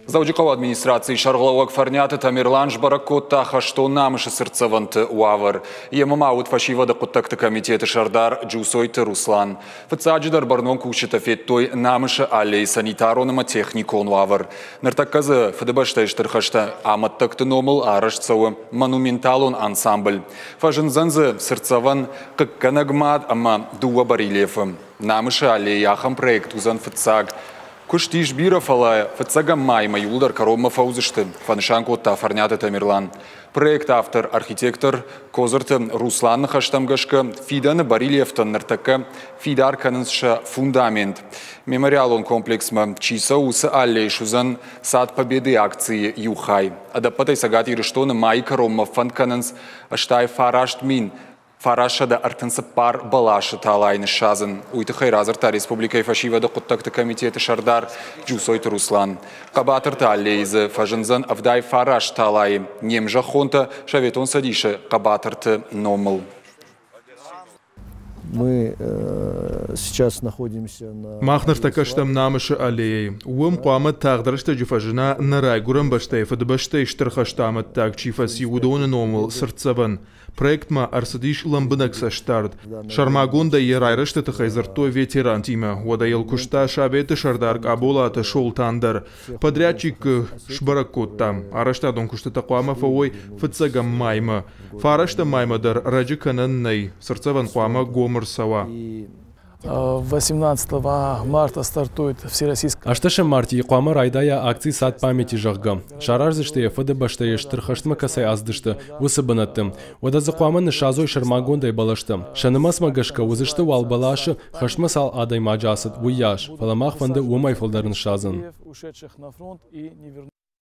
Дзӕуджыхъӕуы администрацийы сӕргълӕууӕг Фӕрниаты Тамерлан сбӕрӕг кодта хӕстон намысы цыртдзӕвӕнты уавӕр. Йемӕ ма уыд фӕсивӕды хъуыддӕгты комитеты сӕрдар Джусойты Руслан. Фыццаджыдӕр бӕрнон кусджытӕ федтой Намысы аллейы санитарон ӕмӕ техникон уавӕр. Ныртӕккӕ дзы Фыдыбӕстӕйы Стыр хӕсты амӕттӕгты номыл арӕзт цӕуы монументалон ансамбль. Фӕзындзӕн дзы цыртдзӕвӕн Хъыггӕнӕг мад ӕмӕ дыууӕ барельефы. Намысы аллейы ахӕм проект уыдзӕн фыццаг. Куыст ис бирӕ, фӕлӕ фыццӕгӕм маймӕ иууылдӕр кӕронмӕ фӕуыдзысты, фӕнысан кодта Фӕрниаты Тамерлан. Проекты автор, архитектор Козырты Руслан ныхӕстӕм гӕсгӕ, фидӕны барельефтӕн ныртӕккӕ фидар кӕнынц сӕ фундамент. Мемориалон комплексмӕ чи цӕуы, уыцы аллейы суыдзӕн Сад Победы акцийы иу хай. Ӕдӕппӕтӕй Цӕгат Ирыстоны майы кӕронмӕ фӕнд кӕнынц 89 934 бӕласы талайы ныссадзын. Уый тыххӕй радзырдта республикӕйы фӕсивӕды хъуыддӕгты комитеты сӕрдар Джусойты Руслан. Хъӕбатырты аллейы дзы фӕзындзӕн 79 талайы не мзӕххонтӕ Советон Цӕдисы хъӕбатырты номыл. Мы сейчас находимся на... Мах ныртӕккӕ стӕм Намысы аллеяйы. Уым хъуамӕ тагъд рӕстӕджы фӕзына нӕ райгуырӕн бӕстӕйы Фыдыбӕстӕйы Стыр хӕсты амӕттаг чи фӕци, уыдоны номыл цыртдзӕвӕн. Проектмӕ ӕрцыдис лӕмбынӕг цӕстдард. Сӕрмагондӕй йӕ райрӕзты тыххӕй дзырдтой ветерантимӕ. Уӕдӕ йыл куыста Советы сӕрдар Къаболаты Солтан дӕр. Подрядчик сбӕрӕг кодта, арӕзтадон куыстытӕ хъуамӕ фӕуой фыццӕгӕм маймӕ. Фарӕстӕм маймӕ дӕр рӕджы кӕнӕн нӕй, цыртдзӕвӕн хъуамӕ гом ӕрцӕуа. 18 марта стартует всероссийская... Ӕстӕсӕм мартийы хъуамӕ райдайа акци «Сад памяти», зӕгъгӕ. Сараздзысты йӕ Фыдыбӕстӕйы Стыр хӕстмӕ кӕцӕй ацыдысты, уыцы бынӕтты. Уӕдӕ дзы хъуамӕ ныссадзой сӕрмагондӕй бӕлӕстӕ. Сӕ нымӕцмӕ гӕсгӕ уыдзысты уал бӕласы, хӕстмӕ цал адӕймаджы ацыд, уыйас. Фӕлӕ мах фӕнды уымӕй фылдӕр ныссадзын. Ушедших на фронт и не вернулись.